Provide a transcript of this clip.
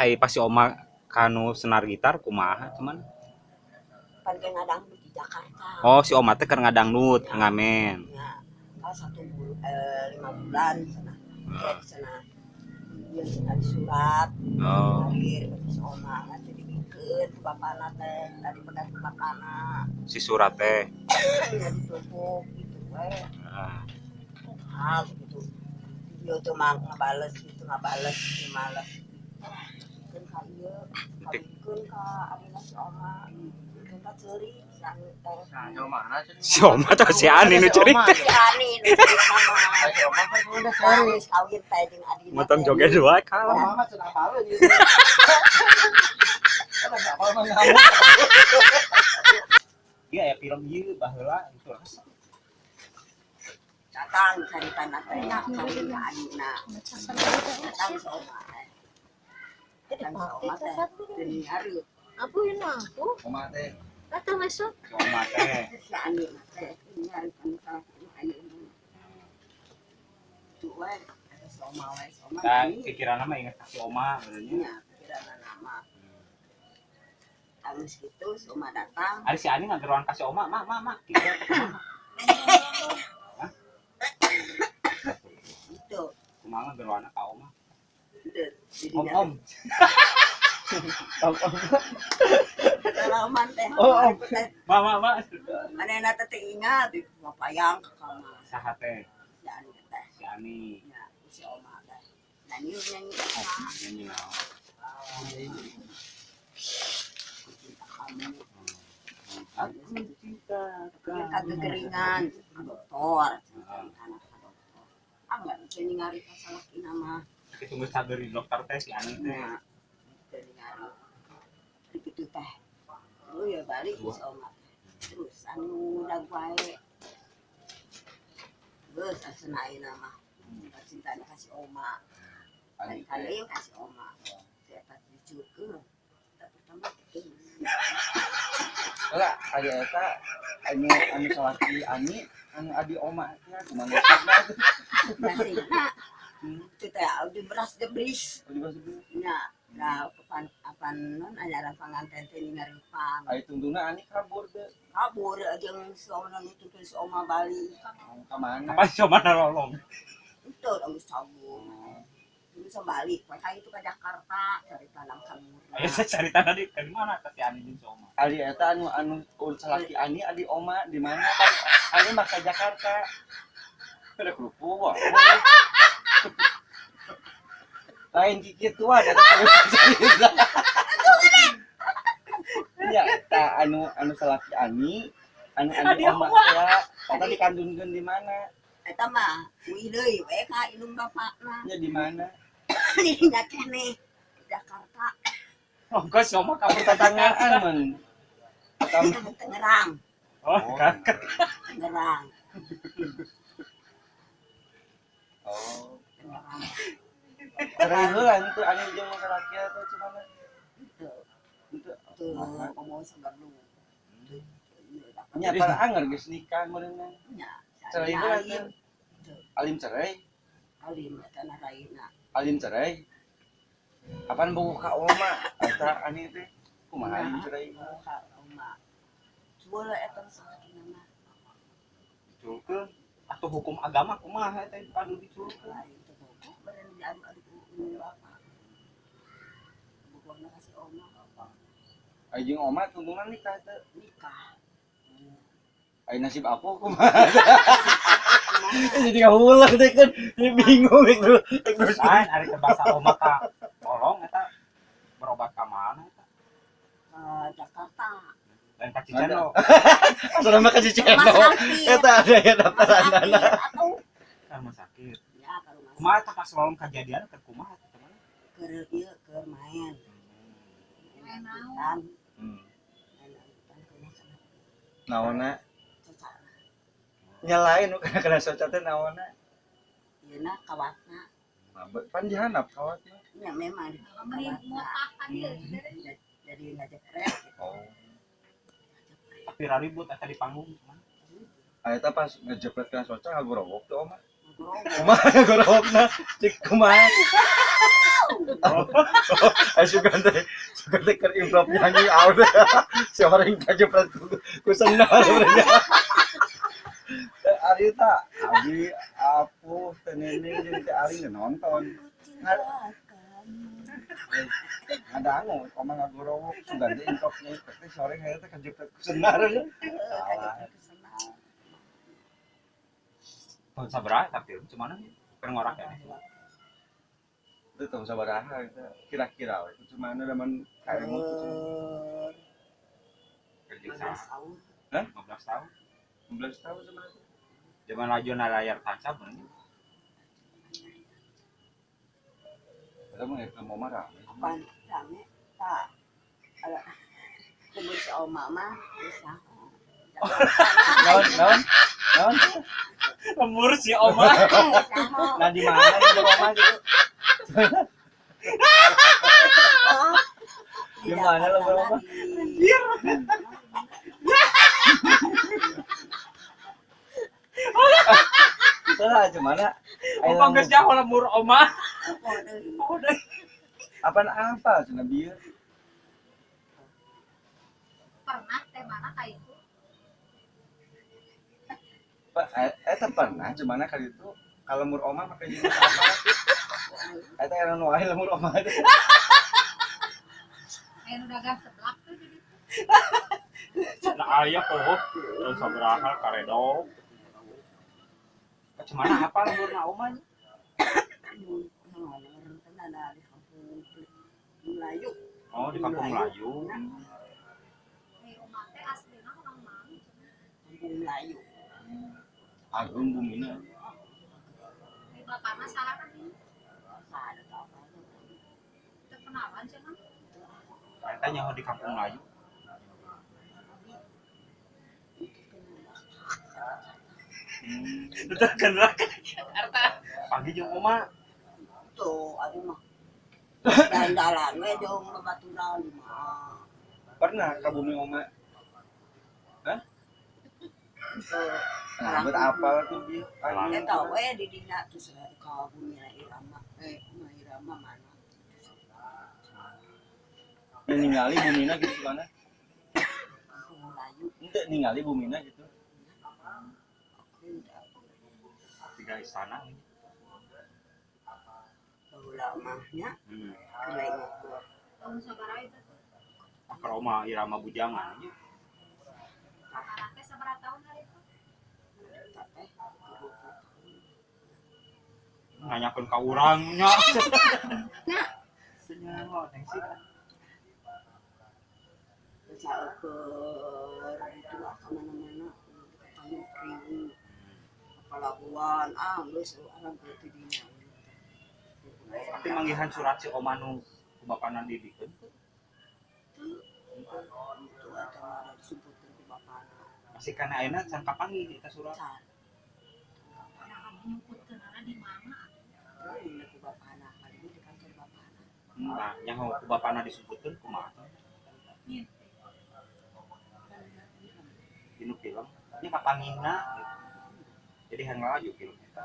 Tah pas si Oma kanu senar gitar kumaha cuman? Pan ge ngadangdut di Jakarta. Oh, si Oma teh keur ngadangdut, keur ngamen. Ya, kalau 1 bulan, 5 bulan cenah. Kayak cenah. Ieu cenah di surat. Oh. Lahir si Oma nanti dibikeun ku bapana teh, tadi pegang ku bapana. Si surat teh. Ya ditumpuk gitu we. Ah. Hal gitu. Dia tuh mah ngabales gitu, ngabales, males. Keun ka ieu, kawinkeun ka adina si Oma. Keun ka ceurik si Ani teh. Si Oma teh si Ani nu cerita. Si Ani nu ceurik mama. Si Oma kan udah ceurik. Geus kawin teh jeung adina. Motong joget dua kalah. Mama cenah apaleun ieu. Kan apal mah ngamuk. Iya aya film ieu baheula itu. Datang caritana teh nya kawin ka adina. Datang si Oma teh. Datang si Oma teh. Teu nyareup. Aku ini aku. Oma teh. Datang besok. Si Oma teh. Si Ani mah teh teu nyareup anu salah ayeuna. Itu we, eta si Oma we, si Oma. Nah, Nyanyi. pikiranna mah inget ka si Oma benernya. Nya, pikiranna nama. Geus kitu si Oma datang. Ari si Ani ngageroan ka si Oma, "Mak, mak, mak." Gitu atau kumaha? Hah? Itu. Kumaha ngageroanna ka Oma? Itu. Om, om. Om, om. Salaman teh. Oh, om. Teh. Mak, mak, mak. Manehna teh teu ingat, ngapayang ke kamar. Saha teh? Si Ani teh. Si Ani. Ya, si Oma teh. Nyanyi nyanyi. Oh, nyanyi naon? Cinta kamu. Aku cinta Ieu kagegeringan ka dokter, anak ka dokter. Ah, enggak bisa ningali ka salakina mah. Kita tunggu sabar di dokter teh si Ani teh. Nya, teu ningali. Kitu teh. Lu ya balik si Oma. Terus anu udah wae. Geus asana ayeuna mah. Cintana ka si Oma. Ani Kan teh. ieu ka si Oma. Si eta diculkeun. Eta pertama kitu. Lah, aya eta anu anu salaki Ani, anu adi Oma teh kumaha nasibna tuh? Nasibna itu teh di beras debris. Oh, di bawah sebelum. Nya, nah, kapan apan non ajaran panganten teh ngaripang. Ari tungtungna Ani kabur teh. Kabur jeung si Oma nuturkeun si Oma balik. Ka mana? Apa si Oma nolong? Itu geus cabur. Bisa balik, we ka itu ke Jakarta cari tanam kamurna. Ayo saya cari tanah di ke mana ka si Ani jeung si Oma? Ari eta anu anu salaki Ani adi Oma di mana kan Ani mah ka Jakarta. Ada kerupuk wah. Lain kikituan eta cerita. Ya, ta anu anu salaki Ani, anu adi Adi Oma teh eta dikandungkeun di mana? Eta mah uih deui we ka indung bapakna. Nya di mana? Di dinya keneh di Jakarta. Oh, kok si Oma kabur Tetanggaan mun. Tangerang, Oh, kan. Tangerang, Oh. Tangerang. Cerai heula tuh Ani jeung salaki teh cuman Itu itu tuh ngomong sagardu. nya para anger geus nikah meureunna. Nya, Cerai heula alim, teh. Alim cerai, alim eta na raina. Alim cerai. Apaan bogoh ka Oma eta Ani teh? Kumaha alim cerai? Ka Oma. Jual eta salakina mah. Diculkeun. Atau hukum agama kumaha eta anu diculkeun? Lain teh bogoh beren diadu-adu ku indung bapak. Bogohna ka si Oma. Ari jeung Oma tungtungna nikah teh? Nikah. Ari nasib aku kumaha? Jadi ngahuleng teh kan, jadi bingung itu. Terus Lain ari teh basa Oma ka tolong eta berobat ka mana eta? Ke Jakarta. Lain ka Cicendo. Asal mah ka Cicendo. Rumah sakit. Eta ada ya Rumah daftaranana. sakit atuh. Ka rumah sakit. Ya, ke rumah Kumaha sakit. eta pas lolong kejadian keur kumaha eta teman? Keur ieu keur main. Main naon? Angkutan, main angkutan kumaha cenah? Naonna? Soca. Nya lain nu kana kana soca teh naonna? Ieuna kawatna. Pan dihandap kawatna. Nya memang di Meni kawatna. motah ka dieu. Jadi ngajepret gitu. Oh. Ngajepret. Tapi raribut eta di panggung kumaha? Ah, eta pas ngejepret kana soca ngagorowok tuh Oma. Ngagorowok. Kumaha ngagorowokna? Cik kumaha? Ay sugan teh keur improv nyanyi out. Si orang kajepret ku sendal sebenarnya. Ari tak abi aku teh Neneng jeung teh Ari nonton. Ngadangu oma ngagorowok sugan teh improv nyanyi teh sore hayang teh kajepret ku sendal. Salah. Tahun sabaraha eta film cuman keur ngorak ya. Itu tahun sabaraha eta kira-kira we cuman zaman kaemu tuh. 15 tahun. Hah? 15 tahun. 15 tahun sama zaman lajona layar tancap bener. Eta mah eta mau marah. Apaan rame tak. Ala lembur si oma mah bisa. Naon naon? Naon? Lembur si oma. Nah di mana itu oma gitu? Di mana lembur oma? Anjir. Lah cuman Oma geus nyaho lembur oma. Apaan apa cenah bieu? Pernah teh mana ka itu? Eta pernah cuman kali itu kalau lembur oma pakai jilbab apa? Eta anu nu wae lembur oma teh. Aya nu dagang seblak tuh di ditu. Cenah aya poho tahun sabaraha karedo. Cuman apa lemburna oma nya? Di kampung Melayu. Oh, di kampung Melayu. Oma teh aslina orang mana? Kampung Melayu. Agung bumina. Bapak mah saha kan ini? Saha teu apa. Teu kenalan cenah. Eta nyaho di kampung Melayu. Teu kenal ka Jakarta. Pagi jeung oma. Tuh, abi mah. Dalan-dalan we jeung babaturan mah. Pernah ka bumi oma? Hah? Nah, buat apa tuh bieu? Eta we di dina terus ka bumi Irama. Irama mana? Ningali bumina gitu mana? Kampung Melayu. Henteu ningali bumina gitu. Tiga istana. Baheula mah nya. Keur ngukur. Tahun sabaraha itu tuh? Keur oma Irama bujangan nya. Anak teh sabaraha tahun hari itu? Teh Nanyakeun ka urang nya. Nya. Nyaho sih. Saukur itu lah kemana-mana ketemu ribu pelabuhan ah geus orang berarti dinya. Tapi manggihan surat si oma nu ku bapana didikeun teu itu eta mah disumputkeun ku bapana. Masih kana ayeuna can kapanggih eta surat. Can. Nah, nyumputkeunana di mana? Teu ku bapana kali di kantor bapana. Nah, nyaho ku bapana disumputkeun kumaha? Dinu film nya kapanggihna gitu. Jadi hayang laju film eta.